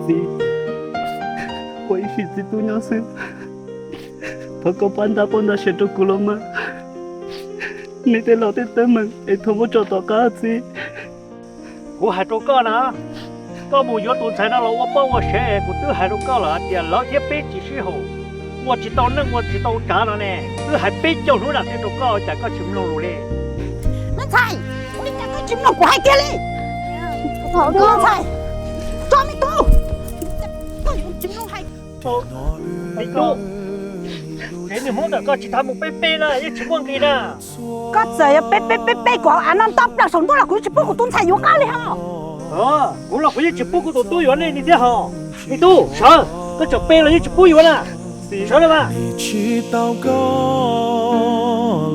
Txiv, ua ib sim txiv tub nyob xwb, thov koj pab ntab pab nta sawv rau kuv los mas. Nej tej laus tej teeb meem es thov muab tso tom qab txiv. Kuv hais rau koj na, koj mus yuav tus ntxhais no los ua poj ua sev, kuv twb hais rau koj lawm hais tias lawv thiab peb tsis sib haum, ua tsis tau neej ua tsis tau tsav no ne. Twb hais peb caug hnub na thiab rau koj cas koj tsis mloog lus li. Me ntxhais, ua li cas koj tsis mloog kuv hais kiag li? Me ntxhais, tso me tub. Koj yuav tsis mloog hais. Me tub, kev nws Hmoob ntawm koj tsis tas mus peb peb na, yeej tsis muaj nqis na. Koj txawm yuav peb peb peb peb kuv av no nto plaws saum ntuj los kuv tsis pub kuv tus ntxhais yuav koj li ho. Kuv los kuv yeej tsis pub kuv tus tub yuav nej li thiab ho. Me tub, sawv, koj tseem pe los yeej tsis pub yuav na. Sawv los mas. Tsis tau koj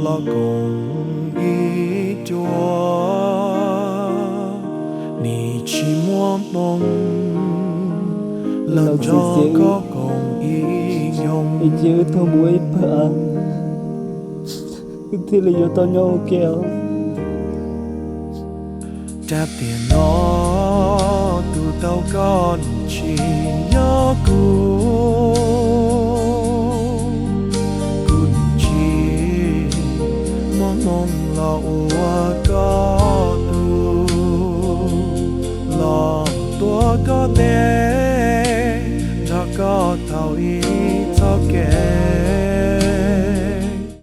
los koom ib cuab, nim tsis muaj hmoo los nrog koj koom ib nyoog. Ces wb tuag mus ib pawg av, wb thiaj li yuav tau nyob ua ke os. Rab tiam no tus tau koj nim tsis nyob kuv, kuv nim tsis muaj hmoo los ua koj tug, los tuav koj tes nrog koj thaum ib